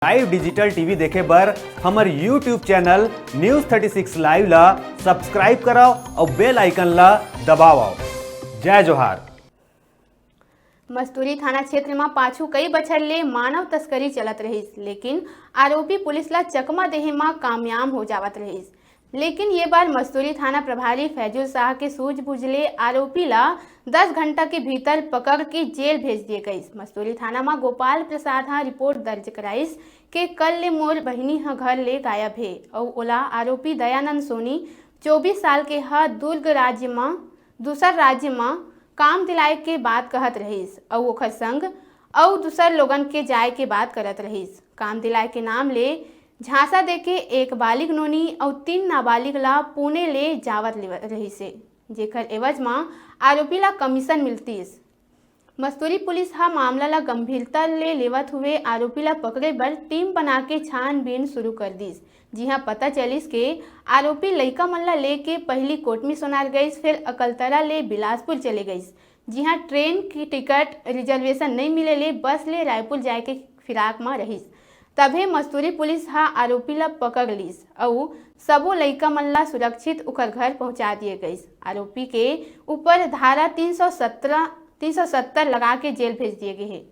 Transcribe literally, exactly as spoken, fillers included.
Live digital T V देखे बर हमर YouTube channel News thirty six Live ला subscribe करव अउ bell icon ला दबावव। जय जोहार। मस्तूरी थाना क्षेत्र म पाछू कई बछर ले मानव तस्करी चलत रहिस, लेकिन आरोपी पुलिस ला चकमा देहे म कामयाब हो जावत रहिस। लेकिन ये बार मस्तूरी थाना प्रभारी फैजुल शाह के सूझबूझ ले आरोपी ला दस घंटा के भीतर पकड़ के जेल भेज दिए गइस। मस्तूरी थाना म गोपाल प्रसाद ह रिपोर्ट दर्ज कराइस के कल ले मोर बहिनी ह घर ले गायब हे अउ ओला आरोपी दयानंद सोनी चौबीस साल के ह दुर्ग राज्य म दूसर राज्य म काम दिलाए के बात कहत रहिस अउ ओखर संग अउ दूसर लोगन के जाए के बात करत रहिस। काम दिलाए के नाम ले झांसा देके एक बालिग नोनी अउ तीन नाबालिग ला पुणे ले जावत लेवत रहिस हे, जेकर एवज म आरोपी ला कमीशन मिलतिस। मस्तूरी पुलिस ह मामला ला गंभीरता ले लेवत हुए आरोपी ला पकड़े बर टीम बना के छानबीन शुरू कर दिस, जिहां पता चलिस के आरोपी लइका मन ला लेके पहिली कोटमी सोनार गइस, फिर अकलतरा ले बिलासपुर चले गइस, जिहां ट्रेन के टिकट रिजर्वेशन नइ मिले ले बस ले रायपुर जाए के फिराक म रहिस। तभे मस्तूरी पुलिस ह आरोपी ला पकड़ लिस अउ सबो लइका मन ला सुरक्षित उकर घर पहुंचा दिए गइस। आरोपी के ऊपर धारा तीन सौ सत्रह, तीन सौ सत्तर लगा के जेल भेज दिए गे हे।